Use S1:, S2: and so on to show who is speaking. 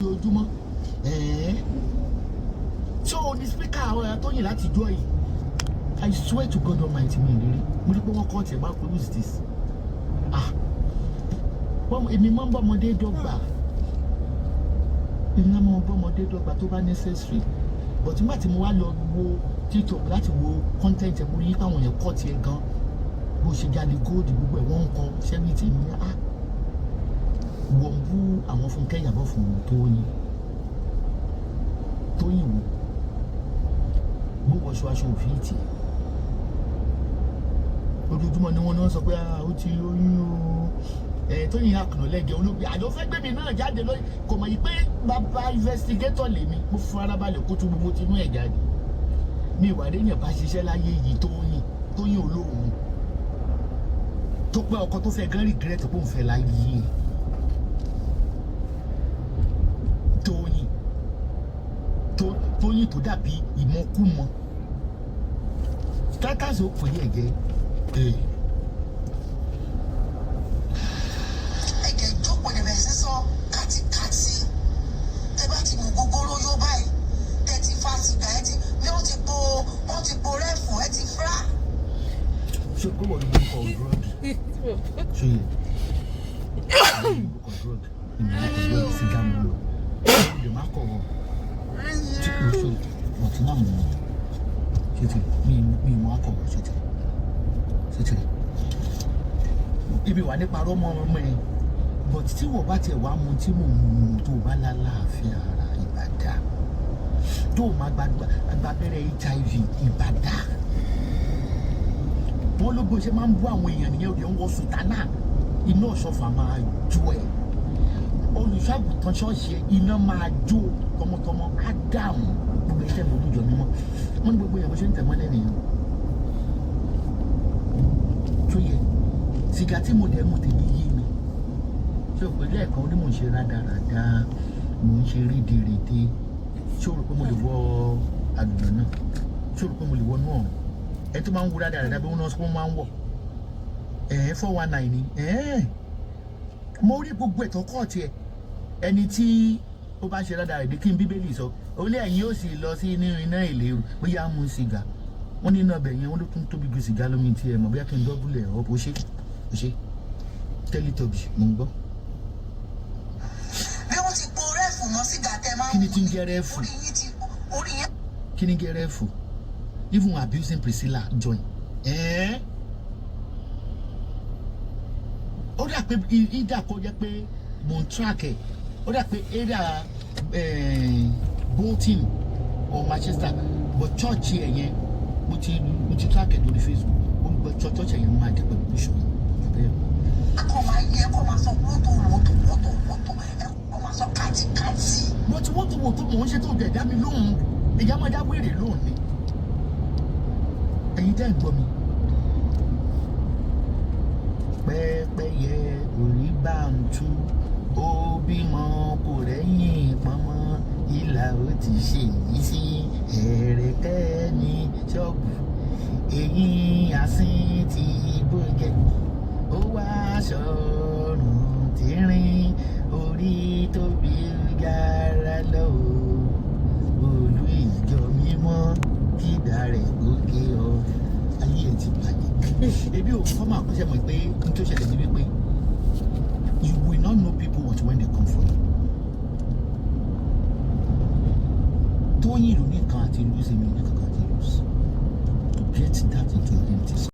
S1: Lójoojúmọ́ ẹ̀ẹ́ tí o ní speaker àwọn ẹ̀yà tó yìn láti jọ yìí. I swear to God Almighty, mi ìrírí mo rí pé wọ́n kọ́ tiẹ̀ bá pé, "Who is this?" Ah, wọ́n èmi máa ń bọ́ ọmọdé dọ́gba, èmi máa ń bọ́ ọmọdé dọ́gba tó bá necessary, but nígbà tí mo wá lọ wo TikTok láti wo content ẹ̀, mo rí pé àwọn yẹn kọ́ tiẹ̀ gan, bó ṣe jalè gold, gbogbo ẹ̀ wọ́n ń kọ́ sẹ́mi tí mi ní. Ah, wọ́n bú àwọn Fúnkẹ́ Ìyàbọ̀ fún Tóyìn. Tóyìn wò bó wọṣọ aṣọ òfin tì, ojoojúmọ́ ni wọ́n ní wọ́n sọ pé, "Ah, ó ti lóyún o." Ẹ̀ Tóyìn àkànnà olóògbé àjọ fẹ́ gbé mi náà jáde lórí, kò mọ̀ yìí pé bàbá investigator lèmi. Mo farabalẹ̀ kó tún gbogbo tinú ẹ̀ jáde. Mi ìwà lẹ́yìn bá ṣiṣẹ́ láyé yìí. Tóyìn, Tóyìn olóhùn tó pé ọkọ tó fẹ́ gan regret pé òun fẹ́ láyé ẹ̀. Tóyìn Tóyìn tó dàbí ìmọ̀kúmọ̀ starters, ó pè é ẹ̀jẹ̀ ẹ̀.
S2: Ẹ̀jẹ̀ ìjókòó lè bẹ̀rẹ̀ sí sọ kátikáti. Tẹ bá ti mú gógóró yó báyìí, tẹ ti fa sìgá, ẹ ti ní wọ́n ti po rẹ́fù, ẹ ti fúrá.
S1: Ṣé kó wọ́n ló kọ drug? Ṣe yẹ kọ drug? Ìmọ̀ kọ drug, sìgá mi lọ, ó lè má kọ̀ wọ́n tí kò ṣe ọtí náà mọ̀ ọ́. Ṣe ti mi mọ̀ akọ̀ ṣe ti ṣe ti ibi wà nípa rọ́mọ ọmọ ẹ, but tí wọ́n bá tiẹ̀ wá mu tí mò ń mu, tó o bá lálàáfíà ara ìbàdà, tó o máa gba abẹ́rẹ́ HIV ìbàdà, wọ́n ló bó ṣe máa ń bú àwọn èèyàn nìyẹn. Òde ń wọ sùtánà, iná ọ̀ṣọ́fà máa jó ẹ̀. Olùṣọ́àgùtàn ṣọ́ọ̀ṣì ẹ̀, iná máa jó tọmọtọmọ. Á dààmú gbogbo iṣẹ́ ìmọ̀lújọ mímọ́. Wọ́n ní gbogbo èèyàn bó ṣe ń tẹ̀ mọ́lẹ̀ nìyẹn tó yẹ. Sìgá tí mo dẹ̀ mu tèmi yé mi. Ṣé o pé lẹ́ẹ̀kan ní mò ń ṣe rádaràda, mò ń ṣe rédèrèdè? Ṣé o rò pé mo lè wọ àlùmọ̀ náà? Ṣé o rò pé mo lè wọnú ọ̀run? Ẹ tó máa ń wo rádaràda bí wọ́n náà wọ́n máa ń wọ̀ ẹ̀ẹ́ 419 ni ẹ̀ẹ́. Mo rí gbogbo ẹ̀tọ́ kọ́ọ̀tì ẹ̀. Ẹni tí ó bá ṣe rádaràda, kí n Bíbélì sọ, ó lé ẹ̀yin yóò sì lọ sí inú iná ìléru. Bóyá mú sìgá, wọ́n ní iná ọbẹ̀ yẹn, wọ́n ló tún tóbi ju sìgá lómi tí ẹ mọ̀. Bóyá kí n dọ́bùlẹ̀ ọ̀ bó ṣe ó ṣe tẹ́lítọ́bì, mò ń gbọ́.
S2: Bí wọ́n ti po rẹ́fù mọ́ sìgá tẹ máa ń
S1: Kí ni tí ń jẹ́ rẹ́fù?
S2: Orí yín ti orí yín.
S1: Kí ni jẹ́ rẹ́fù? Even abusing Priscilla join ẹ̀ẹ́. Ó dà pé ìdá kó jẹ́ pé mò ń track ẹ̀. Ó dà pé area Bolton or Manchester, but church ẹ̀ yẹn, mo ti track ẹ̀ lórí Facebook. Ó ń gbọ́ church ẹ̀ yẹn máa dé pẹ̀lú bishop bẹ́ẹ̀.
S2: Kọ́ máa yẹ kọ́ máa sọ wótò wótò wótò wótò, ẹ kọ́ máa sọ kátikáti.
S1: Mo ti wọ́n tó wò tó mò ń ṣe tó dẹ̀ dá mi lóhùn. Ìyá máa dá wèrè lóhùn ni. Ẹ̀yin tẹ́ ń gbọ́ mi, pẹ́pẹ́yẹ orí bá ń tú, ó bímọ kò rẹ́yìn pọ́nmọ́. Ìlà ó ti ṣe yìí sí ẹ̀rẹ̀kẹ́ ní ṣọ́ọ̀bù, eyín asín ti bójẹ, ó wá sọ̀rùn tínrín, orí tóbi gara lọ o. Olú ìjọ mímọ́ kídà rẹ̀ gòkè ọ. Ayé ẹ̀ ti bàjẹ́. Ebi ò fọ́mà àkọsẹ́ mọ̀ pé n tó ṣẹlẹ̀ ní wípé you will not know people until when they come for you. Tóyìn ló ní nǹkan àti lose, èmi ní kankan àti lose. Get that into your empty.